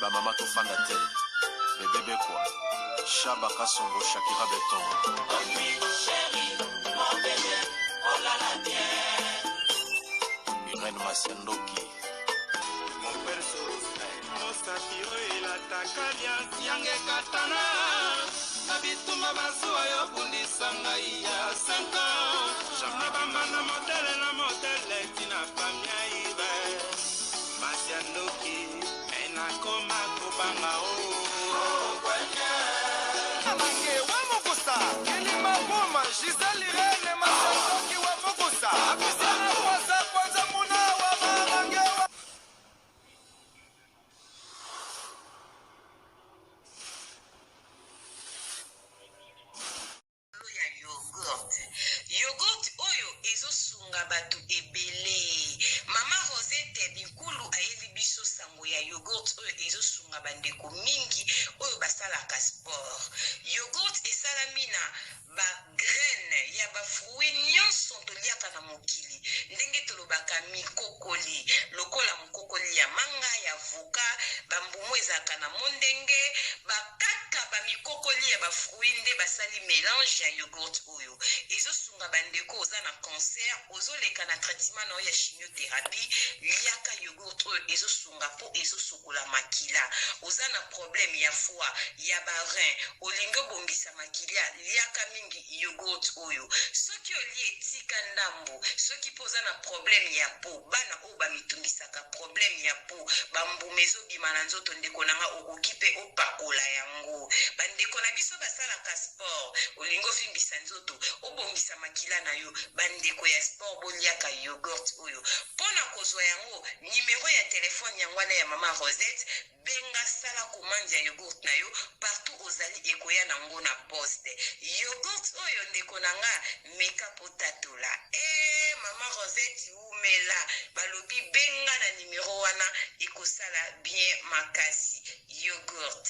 Ba mama tofanda te. Bebe Bekwa, Shaba Kasongo, Shakira Beton. Irène Masiandoki. Mosapi oyo elataka liasi yange ekatana na bitumba bazuwa yo bundisa ngai ya 5 ans na bambanda modele na modele tina famia ibe masi ya ndoki me nakoma kobanga o Amange wa Mukusa, Kilima Buma, Gisèle Irene, Masandoki wa Mukusa, Apisiana Kwanza Kwanza Muna wa Mamange wa Likolo ya yoghurt. Yoghurt oyo ezo sunga batu ebele. Mama Rosette Binkulu ayeli biso sango ya yoghurt oyo ezo sunga ba ndeko mingi oyo basalaka sport. Yoghurt esalami na ba graines ya ba fruits nionso toliaka na mokili ndenge tolobaka mikokoli lokola mokokoli ya manga, ya avocat, ba mbuma ezalaka na mondenge, ba kaka ba mikokoli ya ba fruits nde basali melange ya yoghurt oyo. Ezo sunga ba ndeko oza na cancer, ozo leka na traitement na yo ya chimiotherapie, liaka yoghurt oyo ezo sunga po ezo sokola makila. Oza na problème ya foie, ya ba reins, olingi obongisa makilia, liaka mingi yoghurt oyo. Soki olie tika ndambu, soki pe oza na problème ya peau, bana oyo ba mitungisaka problème ya peau ba mbuma ezo bima na nzoto ndeko na nga okoki pe opakola yango ba ndeko na biso basalaka sport olingi ovimbisa nzoto obongisa makila na yo ba ndeko ya sport boliaka yoghurt oyo pona kozwa yango numero ya telephone yango wana ya mama Rosette Benga sala commande ya yogourt na yo partout ozali ekoya na ngo na poste. Yogourt oyo ndeko na nga meka po tatola. Eeh maman Rosette wumela balobi benga na numero wana ekosala bien makasi. Yogourt.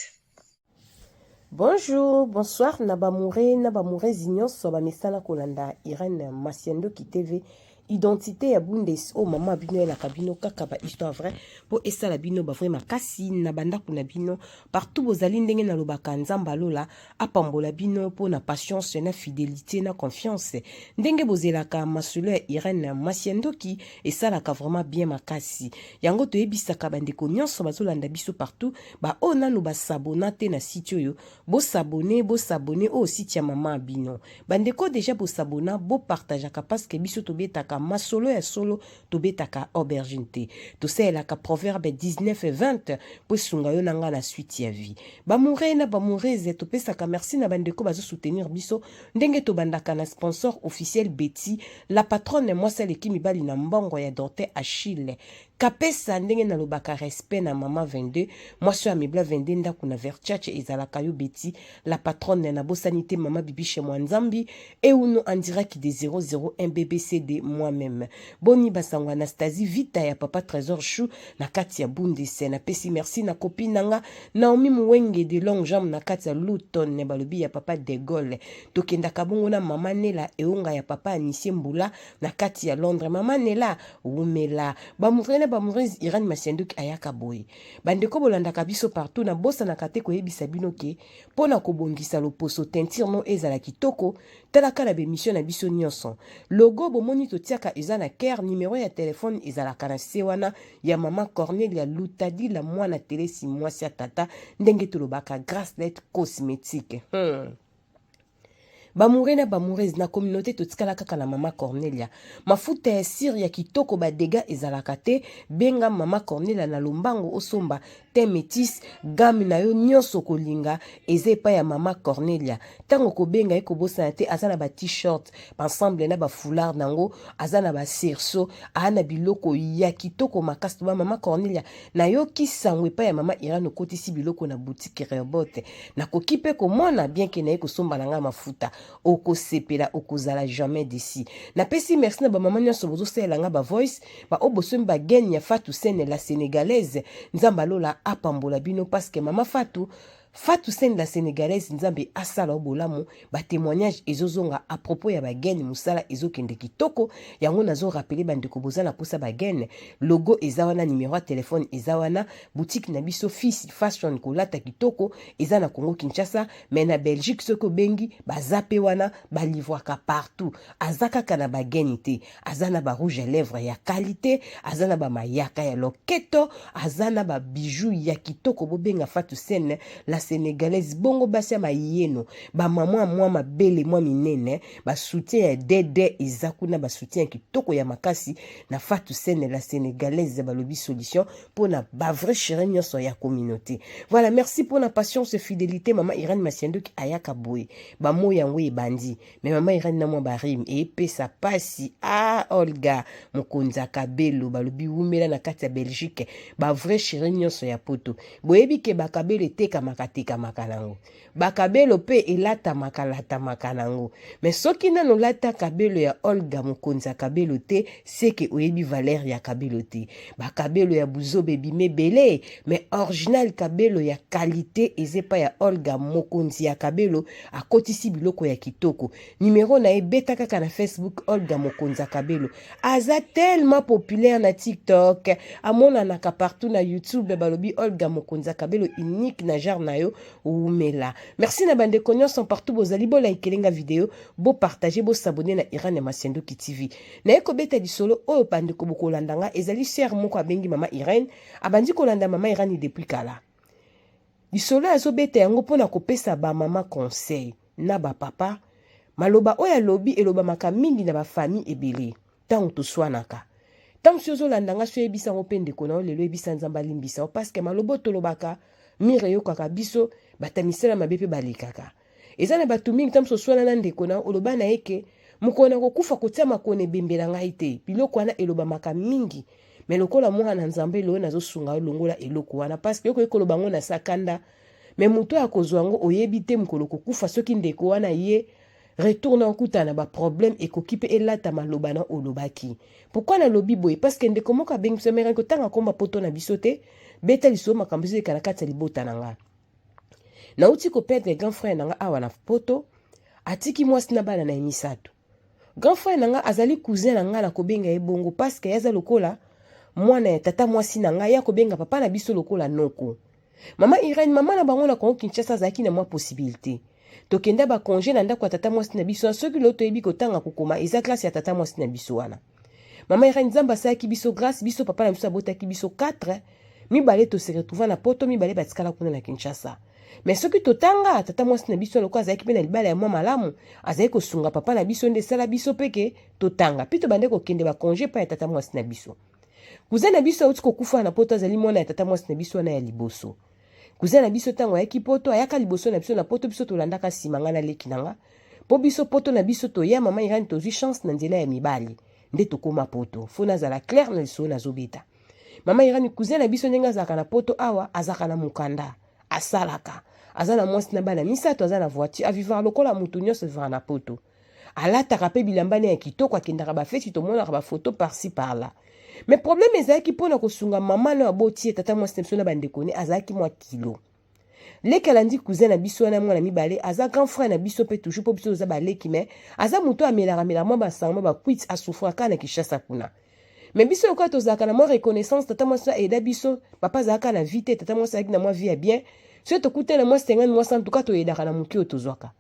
Bonjour, bonsoir na bamoure na bamourezi nyonso bamesana kolanda Irène Masiandoki TV identité ya Bundes oyo mama bino elaka bino kaka ba histoire vrai po esala bino ba vrai makasi na bandako na bino partout bozali ndenge nalobaka Nzambe alola apambola bino po na patience na fidelité na confiance ndenge bozelaka masolo ya Irène Masiandoki esalaka vraiment bien makasi yango toyebisaka bandeko nyonso bazolanda biso partout Ba oyo nanu ba s'abonna te na site oyo, bo s'abonner, bo s'abonner oyo site ya maman bino. Ba ndeko dejà bo s'abonna, bo partageaka parce que biso tobetaka masolo ya solo, tobetaka aubergine te. Tosalelaka proverbe 19 et 20 po esunga yo na nga na suite ya vie. Ba moureux na ba moureuse topesaka merci na ba ndeko bazo soutenir biso ndenge tobandaka na sponsor officiel Betty, la patronne mwasi aleki mibali na mbongo ya Dorte Achille. Kapesa ndenge nalobaka respect na maman 22 mwasi oyo amebla 22 ndaku na verchache ezalaka yo Betty la patronne nabosani te maman Bibiche Mwanzambi euno en direct de 001 bbcd moi meme boni basango Anastasie Vita ya papa Trésor Chou na kati ya Bundes napesi merci na copine nanga Naomi Muwenge de longue jambe na kati ya Luton balobi ya papa De Gaulle tokendaka bongo na maman Nela Eonga ya papa Anisie Mbula na kati ya Londres mama Nela wumela ba na ba amoureuse Irène Masianduki ayaka boye bandeko bolandaka biso partout na bosanaka te koyebisa bino ke mpo na kobongisa loposo teinture no ezala kitoko talaka na bemission na biso nyonso logo bomoni totiaka eza na care numero ya telefone ezalaka na se wana ya mama Cornelia Lutadila mwana telesi mwasi ya tata ndenge tolobaka Gracelet cosmetique hmm. B'amoureux na b'amoureuses na communaute totikala kaka na mama Cornelia. Mafuta ya cire ya kitoko ba degats ezalaka te, benga mama Cornelia na lombango osomba teint metis, gamme na yo nionso okolinga eza epai ya mama Cornelia. Tango okobenga ye kobosana te aza na ba t-shirt, ba ensemble na ba foulard nango, aza na ba cerceau, aa na biloko ya kitoko makasi. Ba mama Cornelia Nayoki sango epai ya mama Irene okotisi biloko na boutique Rehoboth. Nakoki pe komona bien que naye kosomba na ngai mafuta. Okosepela okozala jamais desi. Napesi merci na ba mama nionso bozosalela ngai ba voice, ba oyo bosombi ba gaine ya Fatou Sene la Senegalaise. Nzambe ya lola apambola bino parce que mama Fatou. Fatou Sène la Sénégalaise Nzambe asala yo bolamu, ba témoignages ezozonga à propos ya ba gaine, musala ezokende kitoko. Yango nazo rappeler bandeko boza na posa ba gaine, logo eza wana, numéro ya téléphone eza wana, boutique na biso Fils Fashion kolata kitoko eza na Congo Kinshasa, mais na Belgique soki obengi baza pe wana, ba livraka partout. Aza kaka na ba gaine te, aza na ba rouge à lèvres ya qualité, aza na ba mayaka ya loketo, aza na ba bijoux ya kitoko. Bobenga Fatou Sène la Sénégalaise. Bongo basi ya mayeno, ba mama mwa mabele mwa minene, ba soutien ya dede eza kuna, ba soutien ya kitoko ya makasi na Fatou Sène la Sénégalaise. Balobi solution mpona ba vrai chéri nyonso ya communauté. Voilà, merci mpona patience, fidélité. Mama Irène Masiandoki ayaka boye, bamo yango ebandi, mais mama Irène na mwa barime eyepesa pasi. Ah, Olga mokonzi ya kabelo, balobi wumela na kati ya Belgique. Ba vrai chéri nyonso ya poto, boyebi ke bakabelo etekamaka tekamaka nango, bakabelo mpe elatamaka latamaka nango, mais soki nano olata kabelo ya Olga mokonzi ya kabelo te, seke oyebi valeur ya kabelo te. Bakabelo ya buzoba ebima ebele, mais original kabelo ya qualité eza epai ya Olga mokonzi ya kabelo. Akotisi biloko ya kitoko. Numero na ye, beta kaka na Facebook, Olga mokonzi ya kabelo. Aza tellement populaire na TikTok, amonanaka partout na YouTube. Balobi Olga mokonzi ya kabelo, unique na genre na yo, wumela. Merci na bandeko nyonso partout bozali, bolikelenga video, bopartage, bos'abonner na Irene Masiandoki TV. Naye kobeta lisolo oyo, bandeko bokolanda nga. Ezali sœur moko abengi mama Irene, abandi kolanda mama Irene depuis kala. Lisolo azobeta yango mpona kopesa bamama conseil na bapapa. Maloba oyo alobi elobamaka mingi na bafamille ebele ntango toswanaka. Ntango soki ozolanda nga, so oyebisa yango mpe ndeko na yo lelo, oyebisa Nzambe alimbisa yo, parce que maloba oyo tolobaka mire eyokaka biso, bato ya misala mabe mpe balekaka. Eza na bato mingi, ntango mosusu oswana na ndeko na yo, oloba na ye ke mokolo na kokufa kotia makolo ebembela ngai te. Biloko wana elobamaka mingi, mais lokola mwana na Nzambe, lelo nazosunga yo, longola eloko wana, parce que okoki koloba yango na sakanda, mais moto oyo akozwa yango, oyebi te mokolo kokufa soki ndeko wana ye retour na okutana na baproblème, ekoki mpe elata maloba na olobaki. Pourquoi nalobi boye? Parce que ndeko moko abengi biso meraki kotanga komba poto na biso te, beta lisolo makambo ezoleka na kati ya libota na nga. Nauti koperdre grand frère na nga awa na poto, atiki mwasi na bana na ye misato. Grand frère na nga azali cousin na nga, na kobenga ye bongo parce que ye aza lokola mwana ya tata mwasi na ngai, ya kobenga papa na biso lokola noko. Mama Irene, mama na bango na Kongo Kinshasa azalaki na mwa possibilité, tokenda bacongé na ndako ya tata mwasi na biso. Soki lelo toyebi kotanga kokoma, eza classe ya tata mwasi na biso wana. Mama Irene, Nzambe asalaki biso grâce, biso papa na biso abotaki biso 4, mibale tose retrouva na poto, mibale batikala kuna na Kinshasa. Mais soki totanga, tata mwasi na biso lokola azalaki mpe na libala ya mwa malamu, azalaki kosunga papa na biso, nde esala biso mpe ke totanga mpe tobande kokende bacongé epai ya tata mwasi na biso. Cousin na biso auti kokufa na poto, azali mwana ya tata mwasi na biso wana ya liboso. Cousin na biso, ntango ayaki poto, ayaka liboso na biso na poto, biso tolandaka nsima, nga na leki na nga, mpo biso poto na biso toya, mama Irene, tozwi chance na nzela ya mibali nde tokóma poto. Faut nazala claire na lisolo nazobeta. Mama Irene, cousin na biso, ndenge azalaka na poto awa, azalaka na mokanda, asalaka, aza na mwasi na bana misato, aza na voiture, avivaka lokola motu nyonso avivaka na poto, alataka mpe bilamba ne ya kitoko, akendaka bafeti, tomonaka bafoto par-ci par-là. Mais problème ezalaki mpona kosunga mama na aboti ye, tata mwasi na biso na bandeko ne, azalaki mwa kilo. Leki alandi cousin na biso wana, mwana mibale, aza grand frère na biso mpe toujours, mpo biso toza baleki, mais aza moto amelaka melaka mwa basango, mwa bakwiti, asouffraka na Kinshasa kuna. Mais biso lokola tozalaka na mwa reconnaissance, tata mwasi aida biso, papa azalaka na vie te, tata mwasi azalaki na mwa vie ya bien, soki tokutana na mwa 50, mwa 100 tuka, toyedaka na moki oyo tozwaka.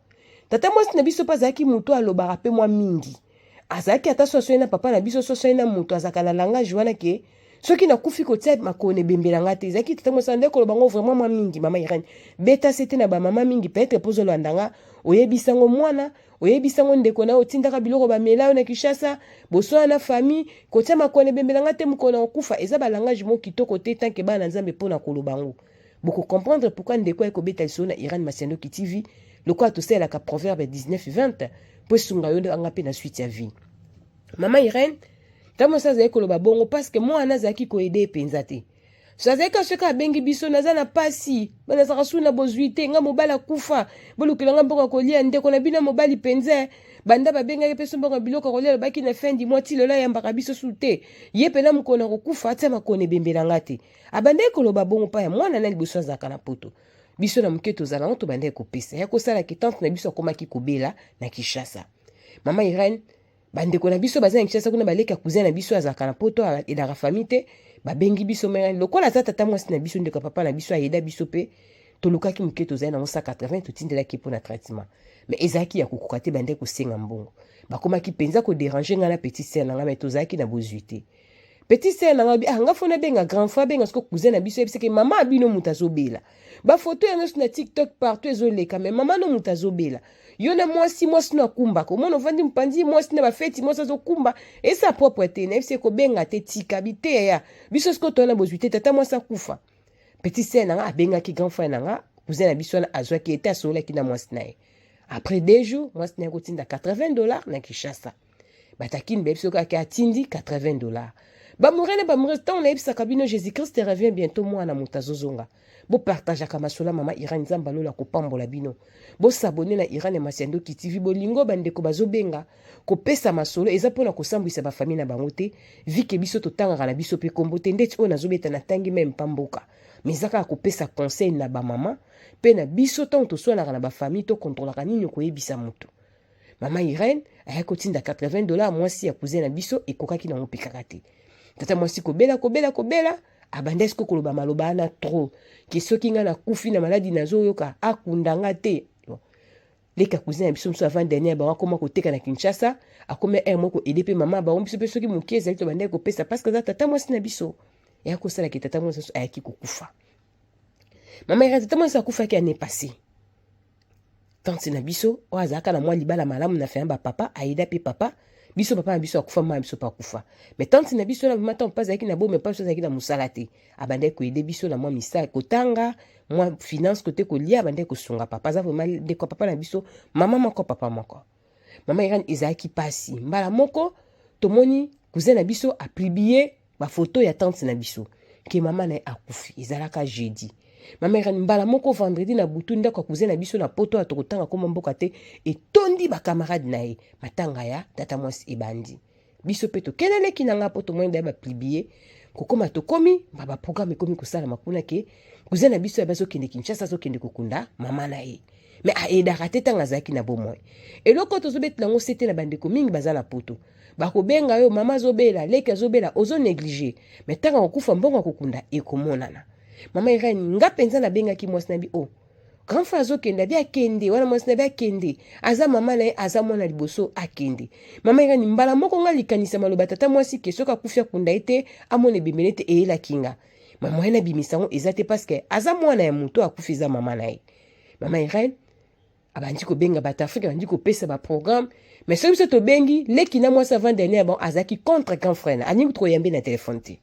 Tata mwasi na biso mpe azalaki moto alobaka mpe mwa mingi, azalaki ata so asoi na papa na biso, so asoi na moto, azalaka na langage wana ke soki nakufi kotia makolo na ebembe na nga te. Ezalaki tata mwasi nde koloba ngo vraiment mwa mingi. Mama Irene, beta se te na bamama mingi, peut-être mpo ozolanda nga, oyebisango mwana, oyebisango ndeko na yo, otindaka biloko bamela yo na Kinshasa, boswana na famille, kotia makolo na ebembe na nga te mokolo na kokufa. Eza balangage mo kitoko te tant que bana na Nzambe mpo na koloba ngo. Bokocomprendre pourquoi ndeko aye kobeta lisolo na Irene Masiandoki TV, lokola tosalelaka Proverbe 19 20 mpo esunga yo anga mpe na suite ya vie. Mama Irene, ntango mosi azalaki koloba bongo parce que mwana azalaki koaider mpenza te. So azalaki soki abengi biso, naza na pasi, nazalaka su na bozwi te, nga mobali akufa, bolukela nga mbongo ya kolia. Ndeko na bino mobali mpenza, banda babengaki mpe so mbongo ya biloko ya kolia, alobaki na fin du mois, ti lelo ayambaka biso su te. Ye mpena mokolo na kokufa atia makolo ebembe na nga te. Abandaki koloba bongo mpa ya mwana na liboso azalaka na poto. Biso na moke tozala yango, tobandaki kopesa ya kosala ke tante na biso akomaki kobela na Kinshasa. Mama Irene, bandeko na biso baza na Kinshasa kuna, baleki ya cousin na biso azalaka na poto, aidaka famille te, babengi biso. Mère, lokola aza tata mwasi na biso, ndeko ya papa na biso, ayeda biso mpe tolukaki moke tozali nango 180, totindelaki mpo na traitement, mais ezalaki ya kokoka te. Bandeki kosenga mbongo, bakomaki mpenza kodéranger ngai na petite sœur na ngai, mais tozalaki na bozwi te. Petite sœur na ngai: "Ah, nga faut nabenga grand frère." Abenga siko cousin na biso, yebisaki mama bino moto azobela, bafoto ya nyonso na TikTok partout ezoleka, mais mama no moto azobela, yo na mwasi, mwasi no akumbaka, omona ovandi mopanzi, mwasi na bafeti, mwasi azokumba, eza propre te. Nayebisi ekobenga te, tika biteya ya biso. Sikoyo toya na bozwi te, tata mwasi akufa. Petite sœur na nga abengaki grand frère na nga, cousin na biso wana azwaki ete asololaki na mwasi na ye. Après 2 jours, mwasi na ye kotinda 80 $ na Kinshasa. Batakini bayebi soki ake atindi 80 $. Baamoureux na baamoureuses, ntango nayebisaka bino Jésus Christ revient bientôt, mwana moto azozonga, bopartageaka masolo ya mama Irane. Nzambe alola kopambola bino. Bos'abonner na Irane Masiandoki TV. Bolingo, bandeko bazobenga kopesa masolo, eza mpona kosambwisa bafamille na bango te, vike biso totangaka na biso mpe kombo te. Ndeti oyo nazobeta, natangi meme mpa mboka, mais eza kaka kopesa conseil na bamama mpe na biso. Ntango toswanaka na bafamille, tokontrolaka nini okoyebisa moto. Mama Irene ayaki kotinda 80 $, mwasi ya cousin na biso, ekokaki nango mpe kaka te. Tata mwasi kobela, kobela, kobela, abanda siko koloba maloba wana trop ke soki ngai nakufi na maladi nazoyoka, akunda nga te. Leka cousin na biso mosusu avant dernier bango akóma koteka na Kinshasa, akómi aire moko ede mpe mama bango. Biso mpe soki moke ezali, tobandaki kopesa parce que aza tata mwasi na biso. Eya kosalaki tata mwasi nyonso ayaki kokufa. Mama Irene, tata mwasi akufaki année passée. Tante na biso oyo azalaka na mwa libala malamu na fin bapapa, ayeda mpe papa biso. Papa na biso akufa, mama na biso mpe akufa, mais tante na biso na vraiment ntango mpe azalaki na bome, mpa biso azalaki na mosala te, abandaki koaider biso na mwa misala, kotanga, mwa finance, kote kolia, abandaki kosunga papa. Aza vraiment ndeko ya papa na biso, mama moko, papa moko. Mama Irene, ezalaki mpasi. Mbala moko tomoni cousin na biso apublier bafoto ya tante na biso ke mama na ye akufi. Ezalaka jeudi. Mama Irene, mbala moko vendredi na butu, ndako ya cousin na biso na poto ya tokotanga koma mboka te, etondi bacamarade na ye. Matanga ya tata mwasi ebandi. Biso mpe tokendeleki na nga mpo tomoni daya bapublier. Kokóma tokomi ba baprogramme ekomi kosalama kuna ke cousin na biso ya bazokende Kinshasa, azokende kokunda mama na ye, mais aaidaka te ntango azalaki na bomoi. Eloko oyo tozobetela yango se te na bandeko mingi baza na poto, bakobenga yo, mama azobela, leki azobela, ozonégliger, mais ntango akokufa, mbongo akokunda ekomonana. Mama Irene, nga mpenza nabengaki mwasi na bi: "O oh, grand frère azokende." Abi akende wana, mwasi na bi akende, aza mama na ye, aza mwana liboso, akende. Mama Irene, mbala moko nga likanisa maloba tata mwasi ke soki akufi akunda ye te, amona ebembene te, eyelaki nga. Mama ye nabimisa yango eza te parce que aza mwana ya moto akufi, eza mama na ye. Mama Irene abandi kobenga bato Afrika, abandi kopesa baprogramme, mais soki biso tobengi leki na mwasi avant dernier bon azalaki contre grand frère na, alingi koyambe na telefone te.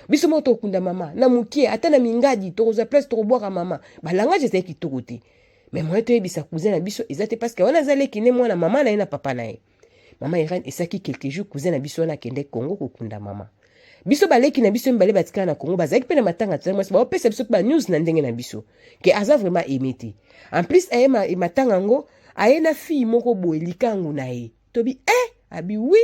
Biso moko tokunda mama na mokie, ata na mingadi tokozwa place tokobwaka mama. Balangage ezali kitoko te, mais moye toyebisa cousin na biso eza te parce que wana aza leki ne, mwana mama na ye na papa na ye. Mama Irene, esaki quelques jours, cousin na biso wana akende Congo kokunda mama. Biso baleki na biso mibale batikala na Congo, bazalaki mpe na matanga. Tata mwasi baopesa biso mpe banews na ndenge na biso ke aza vraiment aimé te. En plus aye matanga yango, aye na fille moko boye, likangu na ye. Tobi eh, abi oui,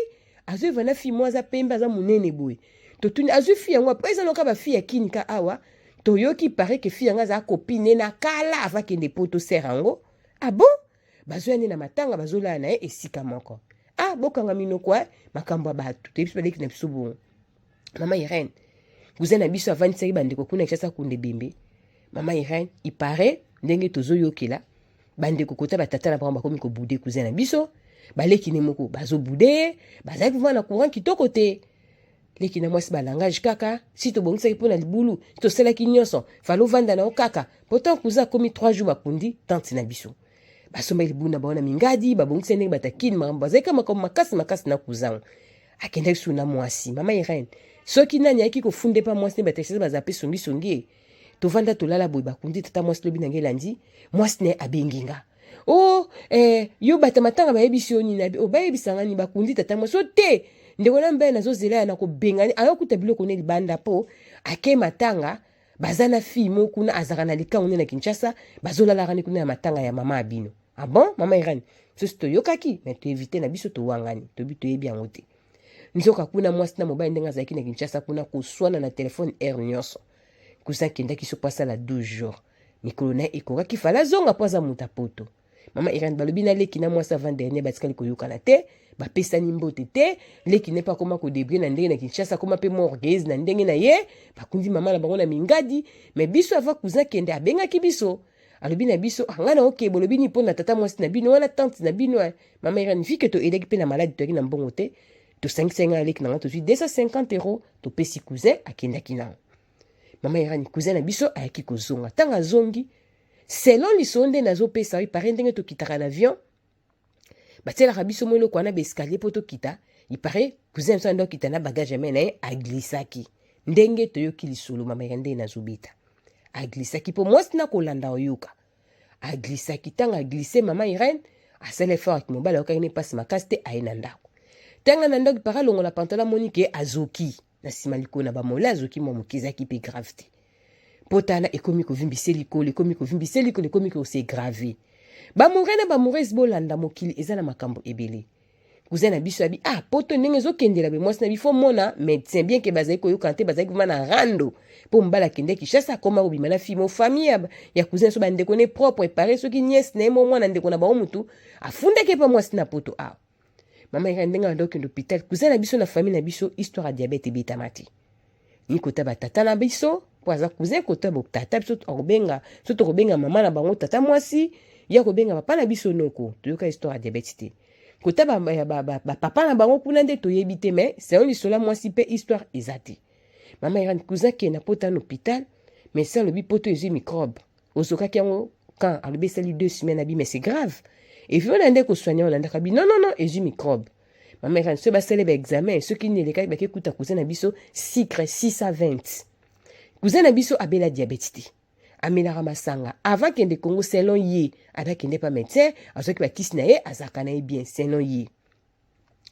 azoyeva na fille moko aza pembe, aza monene boye. Totuni azwi fille yango po eza loka bafille ya kini ka awa. Toyoki pare ke fille yango azala copine na kala ava kende po tosere yango. Ah bon, bazoya nde na matanga, bazolala na ye esika moko. Ah, bokanga minoko e makambo ya bato. Toyebi biso baleki na biso bongo. Mama Irene, cousin na biso avandisaki bandeko kuna Kinshasa kunda ebembe. Mama Irene, ipare ndenge tozoyokela bandeko kota batata na bango bakomi kobouder cousin na biso, baleki ne moko bazobouder ye, bazalaki vraiment na courant kitoko te. Leki na mwasi balangage kaka si tobongisaki mpo na libulu, tosalaki nyonso, fallait ovanda na yo kaka. Pourtant cousin akomi 3 jours, bakundi tante na biso, basombaki libulu na bango na mingadi, babongisi ndenge batakini makambo, bazalaki makambo makasi makasi na cousin. Akendaki su na mwasi. Mama Irene, soki nani ayaki kofunda epa mwasi ne, batakisi baza mpe songisongi ye. Tovanda, tolala boye, bakundi tata mwasi. Lobi na ngai elandi, mwasi na ye abengi nga: "O oh, yo bato matanga bayebisi yo nini?" "O oh, bayebisanga nini? Bakundi tata mwasi." "O te, ndeko na mbele nazozela ya na kobengani, ayokuta biloko ne libanda mpo ake matanga. Baza na fille moko kuna, azalaka na likango nde na Kinshasa, bazolalaka nde kuna ya matanga ya mama ya bino." Ah bon, mama Irene, sosi toyokaki, mais toéviter na biso, towangani, toyebi, toyebi yango te. Nzoka kuna mwasi na mobali, ndenge azalaki na Kinshasa kuna, koswana na telefone heure nyonso. Cousin akendaki so po asala 12 jours. Mikolo na ye ekokaki fale azonga mpo aza moto ya poto. Mama Irene balobi na leki na mwasi avant dernier batikali koyokana te, bapesani mbote te. Leki ne mpe akoma kodebrie na ndenge na Kinshasa, akoma mpe mwa orgueilleuse na ndenge na ye. Bakundi mama na bango na Mingadi, mais biso avant cousin kende abengaki biso, alobi na biso, ah, ngai na oke bolobi nini mpo na tata mwasi na bino wana, tante na bino eh. Mama Irene vu que toelaki mpe na maladi, toyaki na mbongo te, tosangisaki ngai na leki na ngai, tozwi 250 euros topesi cousin, akendaki nango. Mama Irene cousin na biso ayaki kozonga. Ntango azongi, selon lisolo nde nazopesa yo, pare ndenge tokitaka na avion, batielaka biso mwa eloko wana baescalier mpo tokita. Il paraît cousin biso anda okita na bagage ya mai na ye, aglisaki. Ndenge toyoki lisolo mama Irene ndenge nazobeta, aglisaki mpo mwasi na kolanda oyoka aglisaki. Ntango aglisse, mama Irene asali effort ya mobali, ayokaki ne mpasi makasi te, aye na ndako. Ntango na ndako, para alongola pantalon, amoni ke azoki na nsima likolo na bamole, azoki mwa moke, ezalaki mpe grave te. Pota wana ekomi kovimbisa likolo, ekomi kovimbisa likolo, ekomi kose grave. Bamoure na bamourese, bolanda, mokili eza na makambo ebele. Cousin na biso abi, ah, poto ndenge ezokendela be, mwasi na biso mona médecin, bien ke bazali koyokana te, bazali vraiment na rando mpo mobali akende Kinshasa, akoma kobima na fille mo famille ya cousin so bandeko ne propre pare, soki nièce na ye mo mwana ndeko na bango mutu afundaki epa mwasi na poto awa. Mama Irene ndenge abanda kokende hôpital, cousin na biso na famille na biso histoire ya diabète ebetama te, ni kota batata na biso mpo aza cousin, kota botata biso akobenga so tokobenga mama na bango tata mwasi, ya kobenga papa na biso noko, toyoka histoire ya diabète te. Kota bapapa ba, ba, ba, ba na bango kuna nde toyebi te, mais selon lisolo ya mwasi mpe histoire eza te. Mama Irene cousin akende na pota na hôpital, mais se alobi poto ezwi microbe, ozokaki yango quand alobi esali 2 semaines, abi mais c'est grave, evi wana nde kosoigne olandaka bi non non non, ezwi microbe. Mama Irene soki basali baexamen, soki nini elekaki, bakekuta cousin na biso sucre 620. Cousin na biso abela diabète te, amelaka masanga. Avant kende Congo, selon ye abi akende pa médecin, azwaki bakisi na ye, azalaka na ye bien selon ye.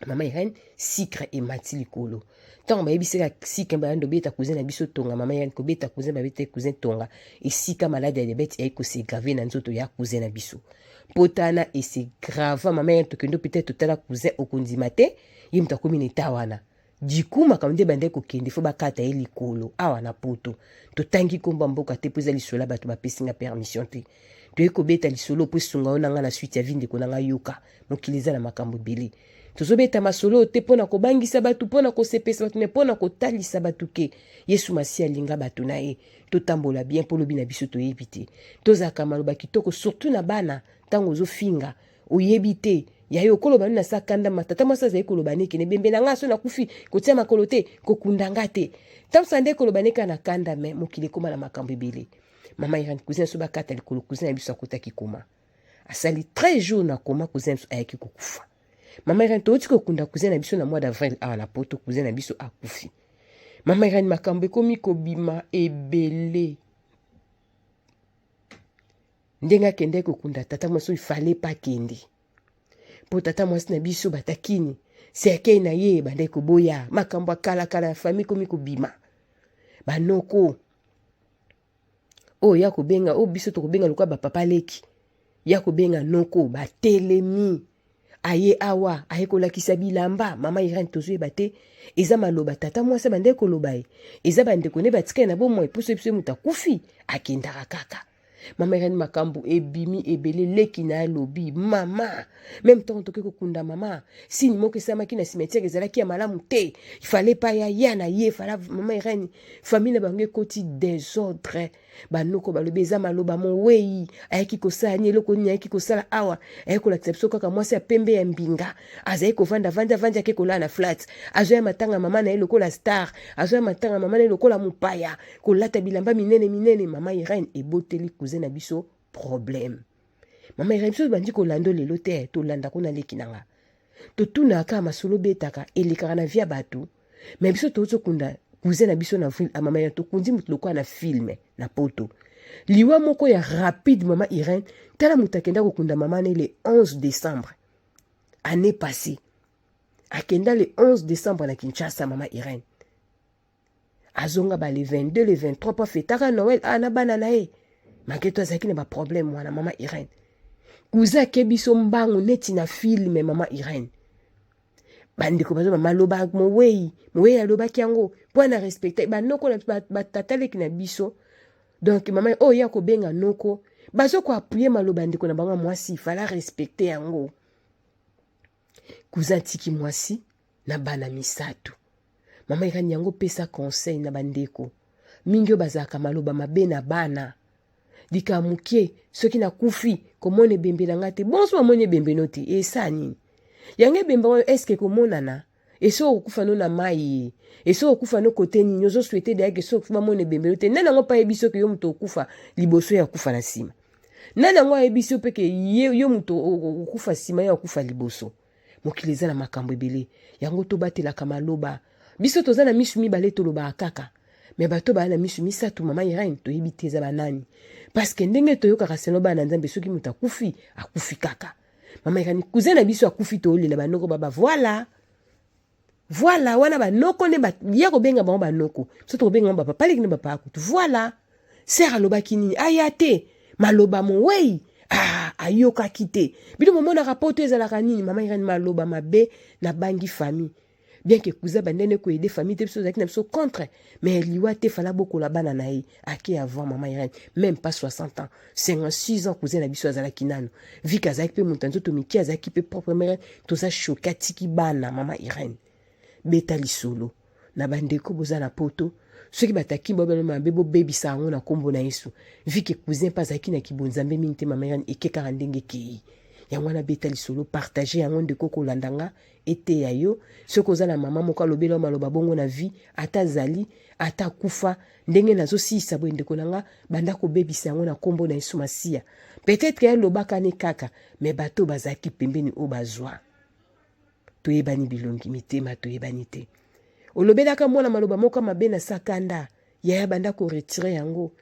Mama Irene sucre emati likolo. Ntango bayebisaka sucre, bayando obeta cousin na biso tonga. Mama Irene kobeta cousin, babeta cousin tonga, esika maladi ya diabète eyaki kosegrave na nzoto ya cousin na biso. Mpotana esegrava. Mama Irene tokende hôpital, totala cousin, okondima te, ye moto akomi na eta wana. Diku makambo nde ebandaki kokende, fo bakata ye likolo awa na poto. Totangi nkombo ya mboka te mpo eza lisolo ya bato bapesi nga permission te. Toyei kobeta lisolo mpo esunga yo na nga na suite ya vie. Ndeko na nga, yoka, mokili eza na makambo ebele. Tozobeta masolo te mpo na kobangisa bato, mpo na kosepesa bato, me mpo na kotalisa bato ke Yesu Masiya alinga bato na ye. Totambola bien mpo lobi na biso toyebi te. Tozalaka maloba kitoko, surtout na bana. Ntango ozofinga, oyebi te ya yo okoloba nini. Nasa kanda ma tata mwasi azali koloba neke nebembe na nga, so nakufi kotia makolo te, kokunda nga te. Ntango nde koloba neka na kanda, me mokili ekóma na makambo ebele. Mama Irene cousin so bakata likolo, cousin na biso akotaki koma, asali 13 jours na koma, cousin na biso ayaki kokufa. Mama Irene touti kokunda cousin na biso na mois d'avril awa na poto, cousin na biso akufi. Mama Irene makambo ekomi kobima ebele. Ndenge akendaki kokunda tata mwasi oyo, fale pa akende mpo tata mwasi na biso batakini cercueil na ye, ebandaki koboya. Makambo ya kalakala ya famille ekomi kobima. Banoko oyo ya kobenga, oyo biso tokobenga lokola bapapa leki, ya kobenga noko, batelemi aye awa, aye kolakisa bilamba. Mama Irene tozoyeba te eza maloba tata mwasi abandaki koloba ye, eza bandeko nde batikali na bomoi, mposo biso ye moto akufi akendaka kaka. Mama Irene makambo ebimi ebele. Leki na alobi, mama, meme ntango tokoki kokunda mama, signe moko esalamaki na cimetière ezalaki ya malamu te, fale pa ya ya na ye fala. Mama Irene famille na bango ekoti désordre. Banoko balobi eza maloba mowei ayaki kosala nini, eloko nini ayaki kosala awa, ayaki kolakisa biso kaka mwasi ya pembe ya mbinga, azali kovanda vandi avandi, ake kolala na flat, azoya matanga mama na ye lokola star, azoya matanga mama na ye lokola mopaya, kolata bilamba minene minene. Mama Irene eboteli cousin na biso problème. Mama Irene biso bandi kolanda lelo te, tolanda kuna leki na nga, totunaka masolo betaka elekaka na vie ya bato, me biso tozokunda cousin na biso na avril. Mama Irene tokundi moto lokola na film na poto, liwa moko ya rapide. Mama Irene tala moto akenda kokunda mama ne le 11 décembre année passée, akenda le 11 décembre na Kinshasa. Mama Irene azonga ba le 22, le 23 mpo afetaka Noël a na bana na ye, malgré to azalaki na baproblème wana. Mama Irene cousin ake biso mbangu neti na film. Mama Irene bandeko bazoba maloba mowei, mowei alobaki yango mpo na respecte banoko na batata leki na biso. Donc mama oyo ye akobenga noko, bazo ko appuyer maloba ndeko na bango ya mwasi, fala respecter yango. Cousin atiki mwasi na bana misato. Mama Irene, yango pesa conseil na bandeko mingi oyo bazalaka maloba mabe na bana. Likambo moke, soki nakufi komona ebembe na ngai te, bonso bamoni ebembe no te, esala nini? Yango ebembe oyo eske komonana? Esi okokufa no na mai ye, esi okokufa no kote nini? Ozo souhaite deja ke soki bamona ebembe no te. Nani yango mpe ayebi soki yo moto okufa liboso ya kufa na nsima? Nani yango ayebi so mpe ke ye yo moto okufa nsima, ye akufa liboso? Mokili eza na makambo ebele, yango tobatelaka maloba. Biso toza na misu mibale, tolobaka kaka, me bato baya na misu misato, mama Irene, toyebi te eza banani, parceke ndenge toyokaka selo bana na Nzambe, soki moto akufi, akufi kaka. Mama Irene, cousin na biso akufi, toyolela banoko baba, voilà voilà, wana banoko nde ya kobenga bango banoko, so tokobenga bango bapapa leki na bapapa kutu. Voilà, ser alobaki nini? Aya te maloba mowei, ah, ayokaki te. Bino bomonaka poto ezalaka nini? Mama Irene, maloba mabe nabangi famille, bien que cousin bandene koyede famille te, biso ozalaki na biso contre, mais liwa te, fala bokola bana na ye. Ake avant mama Irene, même pas 60 ans, 56 ans, cousin na biso azalaki nano vike, azalaki mpe moto ya nzoto mike, azalaki mpe propre. Mere toza choqué, atiki bana. Mama Irene, beta lisolo na bandeko boza na poto, soki bataki bobelo mabe, bobebisa yango na nkombo na Yesu. Vike cousin mpe azalaki na kibonzambe mingi te, mama Irene, eke kaka ndenge ekei. Yango wana beta lisolo, partage yango, ndeko kolanda nga, eteya yo. Soki oza na mama moko alobela yo maloba bongo na vie, ata azali, ata akufa, ndenge nazosilisa boye, ndeko na nga, banda kobebisa yango na nkombo na Yesu Masiya. Peut-être ye alobaka ne kaka, me bato bazalaki pembeni oyo bazwa, toyebani bilongi, mitema toyebani te. Olobelaka mwana maloba moko mabe na sakanda, yaya, banda koretirer yango,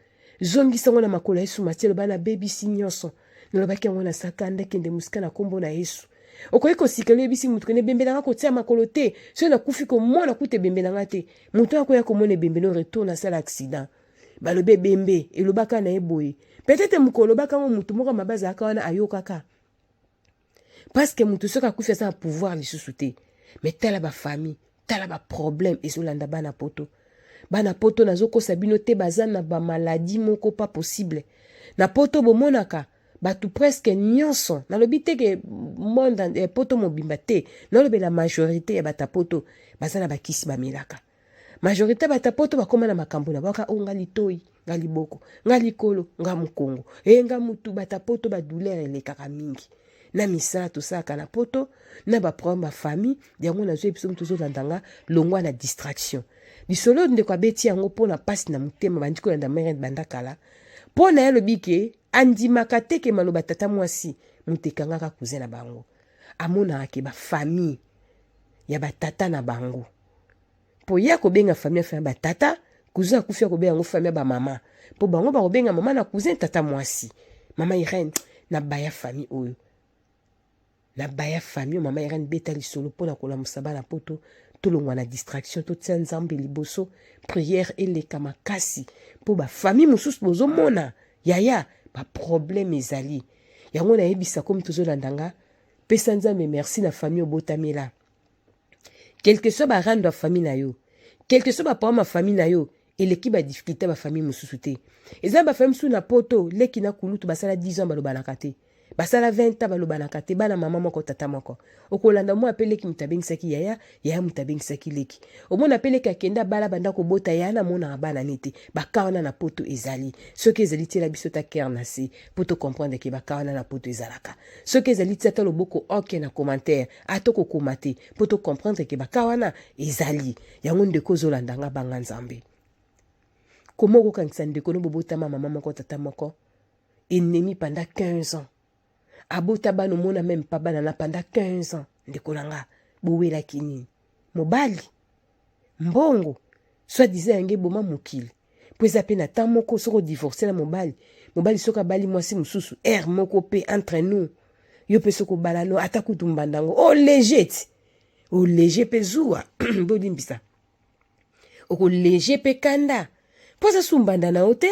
zongisa yango na makolo ya Yesu Masiya. Loba: nabebisi nyonso nalobaki yango na sakanda, kende mosika na nkombo na Yesu. Okoki kosikela, oyebisi motu kende ebembe nanga kotia makolo te, soki nakufi komona kuta ebembe nanga te. Moto akoya komona ebembe no retour, nasala accident, balobi ebembe elobaka na ye boye. Peut-être mokolo olobaka yango, motu moko mabe azalaka wana, ayokaka, parce que motu soki akufi aza na pouvoir lisusu te. Mais tala bafamille, tala baproblème ezolanda bana poto. Bana poto, nazokosa bino te, baza na bamaladi moko pas possible. Na poto bomonaka bato presque nyonso, nalobi te ke monde eh, poto mobimba te, nalobela majorité ya bato ya poto baza na bakisi bamelaka. Majorité ya bato ya poto bakóma na makambo na baka o nga litoi, nga liboko, nga likolo, nga mokongo, e nga mutu. Bato ya poto, badouleur elekaka mingi na misala tosalaka na poto, na baproblème bafamille. Yango nazwi biso moto ozolanda nga, longwa na distraction. Lisolo ndeko abeti yango mpo na mpasi na motema, bandi kolanda mere banda kala, mpo na ye alobi ke andimaka te ke maloba tata mwasi moto ekangaka cousin na bango. Amonaka ke bafamille ya batata na bango, mpo ye akobenga famille ya batata, cousin akufi akobenga yango famille ya bamama, mpo bango bakobenga mama na cousin tata mwasi. Mama Irene, na baya famille oyo, na baya famille. Mama Irene, beta lisolo mpona kolamusa bana poto, tolongwa na distraction, totia Nzambe liboso, prière eleka makasi, mpo bafamille mosusu bozomona yaya baproblème ezali. Yango nayebisa komi tozolanda nga, pesa Nzambe merci na famille obotamela, quelque soit barando ya famille na yo, quelque soit baproblème ya famille na yo, eleki badifficulté ya bafamille mosusu te. Eza na bafamille mosusu na poto, leki na kulutu basala 10 ans balobanaka te, basala 20 ans balobanaka te, bana mama moko, tata moko. Okolanda mwa mpe leki moto abengisaki yaya, yaya moto abengisaki leki. Omona mpe leki akende abala, banda kobota, yaya namonaka bana ne te. Baka wana na poto ezali. Soki ezali, tiela biso ta cœur na se mpo tocomprendre ke baka wana na poto ezalaka. Soki ezali, tia ata loboko oke na commentaire, ata kokoma te, mpo tocomprendre ke baka wana ezali. Yango ndeko ozolanda nga, banga Nzambe. Koma okokangisa ndeko no bobotama mama moko, tata moko, ennemi pendant 15 ans, abota bana, omona même pas bana na pendant 15 ans. Ndeko na nga, bowelaki nini? Mobali, mbongo, soit disant yango eboma mokili, mpo eza mpe na temps moko soki odivorce na mobali, mobali soki abali mwasi mosusu, aire moko mpe entre nous, yo mpe soki obala no, ata kutu mbanda yango olege ti olege mpe zuwa, bolimbisa, okolege mpe kanda, mpo aza su mbanda na yo te.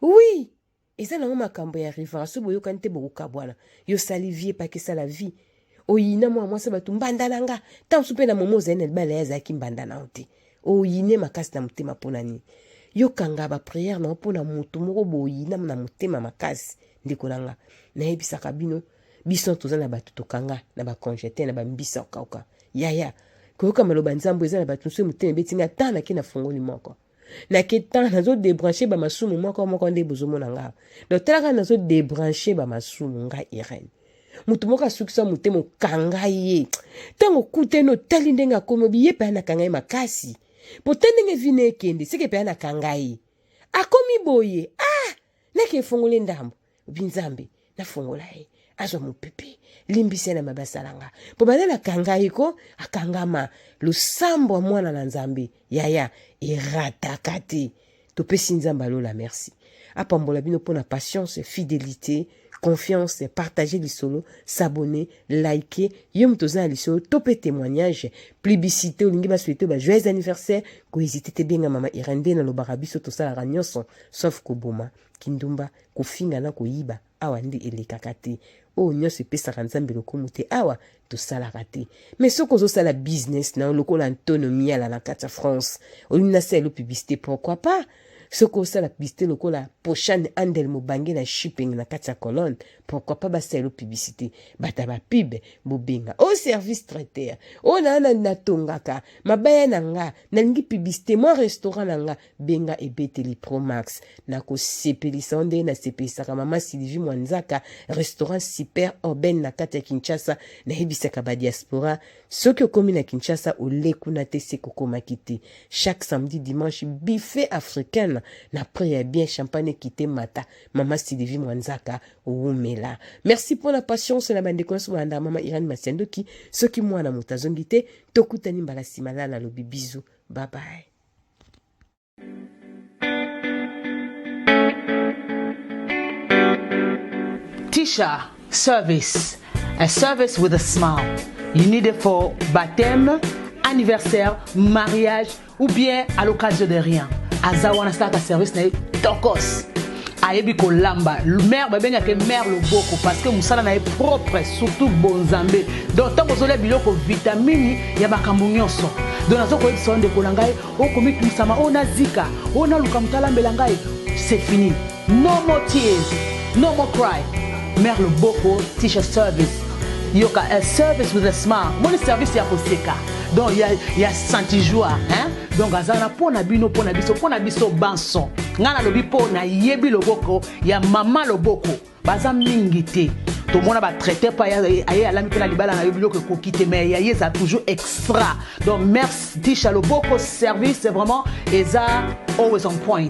Oui, eza nango makambo ya rival, so boyokani te, bokokabwana. Yo sali vie epaki esala vie, oyina mwana mwasi bato mbanda na nga. Ntango mosusu mpe na momo ozali na libala, ye azalaki mbanda na yo te, oyine makasi na motema. Mpo na nini? Yo kanga ba prière na yo mpo na moto moko boyina na motema makasi. Ndeko na nga, nayebisaka bino, biso toza na bato tokanga na ba congete na bambisa okauka. Yaya, koyoka maloba Nzambe eza na bato mosusu motema ebeti nga ata nake na fongoli moko. Nake temps nazo debrancher ba masumu moko moko nde bozomona nga. Donc tala kaka nazo debrancher ba masumu nga Irène. Moto moko asukisa motema okanga ye. Ntango okutani otali ndenge akomi obi ye mpe anakanga ye makasi. Po te ndenge vina ekende seke mpe anakanga ye. Akomi boye ah nake efongole ndambo. Obi Nzambe nafongola ye azwa mopepe limbisa ye na mabe asala nga mpo banda nakanga ye ko akangama losambo ya mwana na Nzambe yaya erataka te. Topesi Nzambe alola merci, apambola bino mpo na patience, fidelité, confiance. Partager lisolo, s'abonner, liker. Yo moto oza na lisolo to mpe témoignage, publicité, olingi basouhaite ba joyeux anniversaire, kohésite te, benga mama Irène. Nde nalobaka biso tosalaka nyonso sauf koboma, kindumba, kofinga na koyiba. Awa nde elekaka te. Oyo nyonso epesaka Nzambe lokumu te, awa tosalaka te. Mais soki ozosala business na yo lokola Antonio Miala na kati ya France, olingi nasala publicité, pourquoi pas? Soki osala publicité lokola Pochane Andel Mobange na shipping na kati ya Cologne, pourquoi pas basala publicité? Bata ba pub bobenga au service traiteur. Oyo na na natongaka mabaya na nga, nalingi publicité, moi restaurant na nga, benga ebeteli Pro Max. Nakosepelisa yo ndenge nasepelisaka mama Sylvie Mwanzaka, restaurant Super Urbaine na kati ya Kinshasa. Nayebisaka ba diaspora, soki okomi na Kinshasa ole kuna te, se kokomaki te. Chaque samedi dimanche buffet africaine na prix ya bien, champagne ekite mata. Mama Sylvie Mwanzaka wumela. Merci pour la patience na bandeko nyonso bolanda mama Irène Masiandoki. Soki mwana moto azongi te, tokutani mbala nsima. Lala nalobi bisous, bye bye. Tisha Service, a service with a smile. You need it for baptême, anniversaire, mariage ou bien à l'occasion de rien. Aza wana asalaka service na ye tokos. Ayebi kolamba. Mère babengaka ye mère loboko parce que mosala na ye propre, surtout bonzambe. Donc ntango ozolia biloko vitamini ya makambo nyonso. Donc nazo koyebisa yo ndeko na ngai, okomitungisama, oyo nazika, oyo naluka moto alambela ngai, c'est fini. No more tears, no more cry. Mère loboko Tisha Service. Yoka a service with a smile. Moni service ya koseka. Donc ya ya senti joie, hein? Donc aza na pona bino, pona biso, pona biso banso. Nga nalobi po na yebi loboko ya mama loboko. Baza mingi te. Tomona ba traité pa aye alami pe na libala na yo biloko ekoki te, mais ya ye eza toujours extra. Donc merci Tisha loboko service, c'est vraiment eza always on point.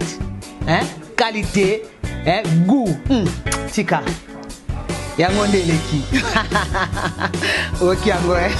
Hein? Qualité, hein? Goût. Tika. Yango nde eleki. Oki yango, hein?